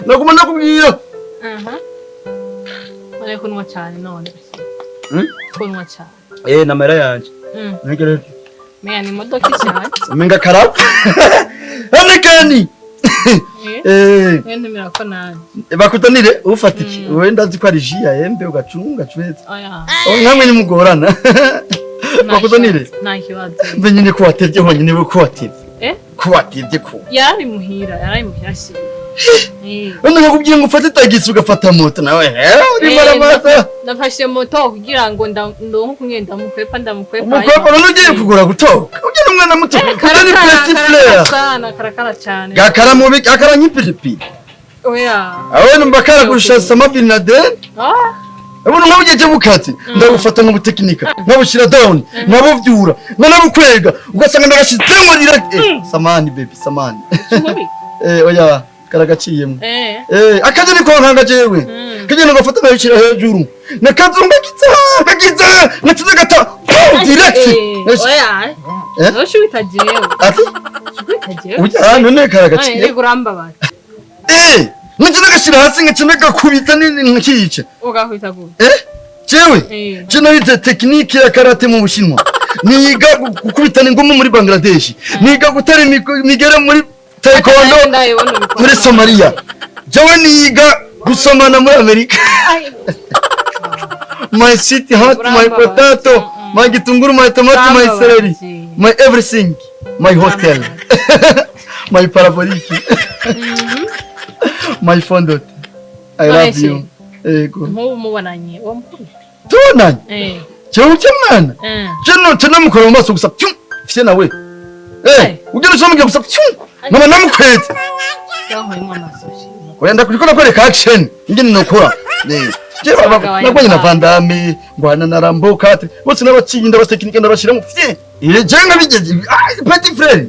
Naguma ndakubwira. Aha. None kunywa cyane none? Hmm? Kunywa cyane? Eh, namera yanje. Nigere. Meya ni imodoka ishaje. Umenga karapfa. Hanekani. Eh. Eh. We ntumira ko naje. Bakutanire ufata iki? Wewe ndazi ko ari jus ya embe ugacunga cwetse. Oya. Oh, nkamwe nimugorana. Bakutanire. Nta kibazo. Mbe nyine ko watevye honyine, we ko watevye. Eh? Ko watevye ko. Yarari muhira, yarari muhira shi. Eh. None nakubwiye ngo ufate tagisi ugafata moto nawe. Eh, uri maramata. Nafashe moto kugira ngo ndonke ukunge ndamukwepa, ndamukwepa. Umukobwa none ugiye kugura gutoka. Ugena umwana muto. Eh, Utari karakara, petit karakara frère. sana, karakara cyane. Gakara mubi, gakara nk'ipilipili. Oya. Awe numva kara kurusha Osama bin Laden. Ah, Ubu nkabugeje bukati ndagufata nk'ubutekinika, nkabushyira down, nkabuvyura, nkanabukwega, ugasanga ndagashizemo direct. Eh, samani baby, samani. Mubi. Eh, oya, karagaciyemo. Eh. Eh, akaje niko nkanga jewe. Kagenda ngafata nkabishyira hejuru, nakazunga kiza kakiza nakiza gata direct. Eh, oya. Eh? Ntushubita jewe. Ati Ntushubita jewe. ujya none karagaciye. None urambabaza. Eh, nkaca nagashyira hasi, nkaca nagakubita nini nkica. Ugahita gute? Eh, jewe. Eh. Je narize technique ya karate mu Bushinwa. Niga gukubitana ingumi muri Bangladesh. Niga gutera imigere muri taekwondo Ndayibona ubikora. muri Somalia. Jewe niga gusomana muri Amerika. Ai. My sweet heart, my Urambabaza. potato, my gitunguru, my tomato, my Urambabaza. celery, my everything, my hotel, my parabolic, my fondant. I love you. Ego. Nk'ubu mubonanye uwo mukuru. Tubonanye. Eh. Jewe ujya mwana. Eh. Je no namukora mu maso gusa pyu fye nawe. Eh, ugenda usoma gusa pyu. Nkaba namukwetse. Yankoyemo amasoshi. Oya, ndakuriko nakwereka action ingene nokora. Eh. Je baba nagwanye na Van Damme, ngwana na Rambo 4, bose n'abacinyi ndabatekinika ndabashiramo fye. Eh, je nkabigeze. Ah, petit frère.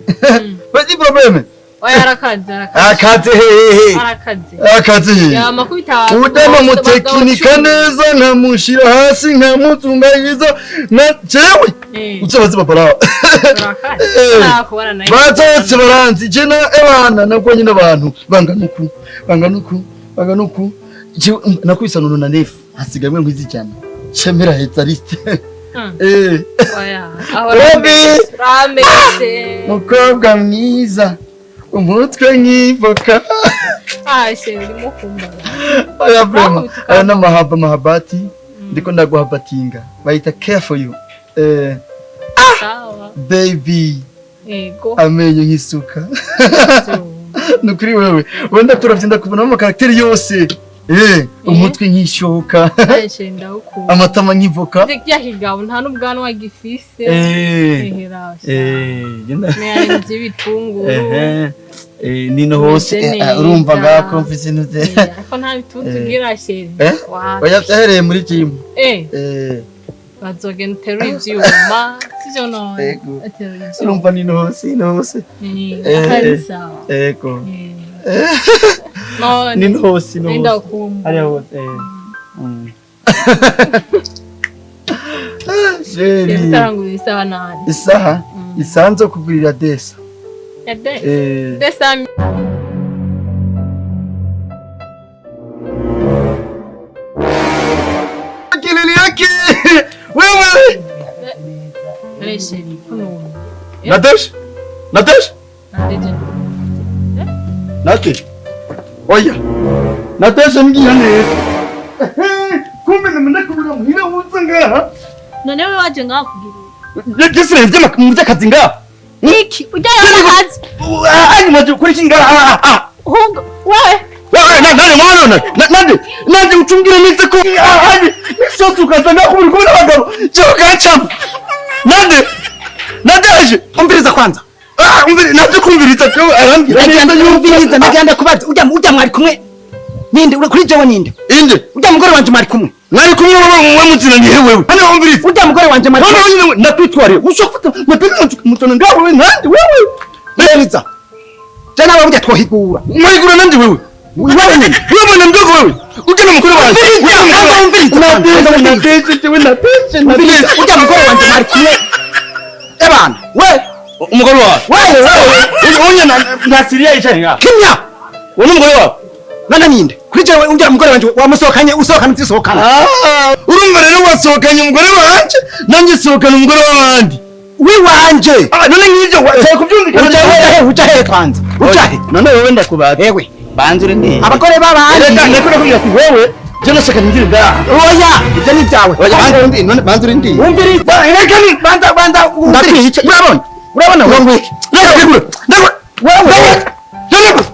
Petit problème. Oya, arakaze, arakaze. Akaze hehe. Arakaze. Akaze hehe. Yamakubita. Udama mutekinika neza, nkamushira hasi, nkamutunganyiriza na jewe. Eh. Uzabaze babara. Arakaze. Eh. Nakubona naye. Bazose baranzi je na ebana nagwanye n'abantu bangana uku, bangana uku, bangana uku. Jewe nakubise nono na nefu hasigaye mwe nk'izijana cemera heza liste. Eh. Oya. Aho Robi! rameshe. Mukobwa mwiza, umutwe nk'ivoka. Ah, chéri, ndimo kumbaza. Oya, vraiment. Bakubita. Aya n'amahaba mahabati ndiko ndaguhabatinga bayita care for you, eh. Sawa. Baby. Ego. Amenyo nk'isuka. Nukuri wewe wenda turavye ndakubonamo amacaractère yose, eh, umutwe nk'ishoka. Ay, chéri, ndagukunda. Amatama nk'ivoka. Kirya kigabo nta n'ubwanwa gifise. Eh. Ehera. Eh, genda. Meya ibitunguru. Ehe, eh, nino hose. Umeze Eh, eh, urumva neza. ngako mfise inuze. Eh, ariko nta bitutu Eh. ugira, chéri. Eh? Wapi. Oya, byahereye muri gym. Eh, Eh. bazogenda uterura ivyuma. Sivyo none? Ego. Aterura ivyuma. Urumva nino hose, nino hose. Eh, Eh. ari sawa. Ego. Eh. None. Nino hose, nino hose. Ndakumva. Hariya hose, eh. Ah, chéri. Utarangura isaha nani? Isaha isanzwe kugurira desa. Ya de. Eh. Desa. Kelele yake wewe. None chéri, kuno. Nadesh, Nadesh. Nadeje. Nate, oya Nadesh, mbwira neza. Kumbe namena kubura muhira wuza ngaha. None we waje ngaha kugira Gisire vy'akazi ngaha. iki? Ujyayo akazi. Hanyuma kuri iki ngaha? Ah. Ahubwo wewe. Wewe nani mwana nande nande ucungire neza ko ahandi misozi ukaza ngaho uri kumwe n'abagabo cyo kancamo nande Nadeje. Umviriza kwanza. Ah, umviri nabyo kumviriza cyo arambwira neza. Ndagenda Yumviriza. Ndagenda kubaza ujya mwari kumwe ninde? Uri kuri jewe ninde? Inde? Ujya mugore wanje mwari kumwe. Mwari kumwe wowe, wamuzinanye he wewe? Hano umviriza. Ujya mugore wanje mwari None kumwe. wewe ndakwitwariye ushobora gufata mapeni mutona ngaho wewe nande wewe. Umviriza, je nawe burya twohigura. Mwigura nande wewe? Wewe nyine. Wewe mwana mdogo wewe, ujya na mukuru wanjye. Umviriza, kwanza umviriza. Nadeje, Nadeje, jewe Nadeje. Umviriza. Nadeje. Ujya mugore wanje mwari kumwe ebana we. Umugore wawe? Wewe, wewe. Unye na Siriya yicaye ngaho. Kimya. Uwo ni umugore wawe? None ninde? Kuri jewe ujya mugore wanje wamusohokanye, usohokana utisohokana. Ah, urumva rero wasohokanye umugore wanje, nanjye sohokana umugore w'abandi. Wiwanje. Ah, none nk'ivyo washaka kubyumvikana? Uja hehe? Uja hehe kwanza? Uja he? None wewe ndakubata. Ewe. Banza uri. Abagore b'abandi. Reka ndakunda kugira ati wewe je nashaka ninjire ngaha. Oya, ibyo ni ibyawe. Oya, banza urindi, none banza urindi. Wumviriza. Reka ni Banza, banza wumvirize. Ndakwica. Urabona? Urabona wewe? Reka ndekure. Ndekure. Wewe. Ndekure.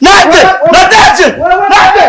Nate! Natache! Nate!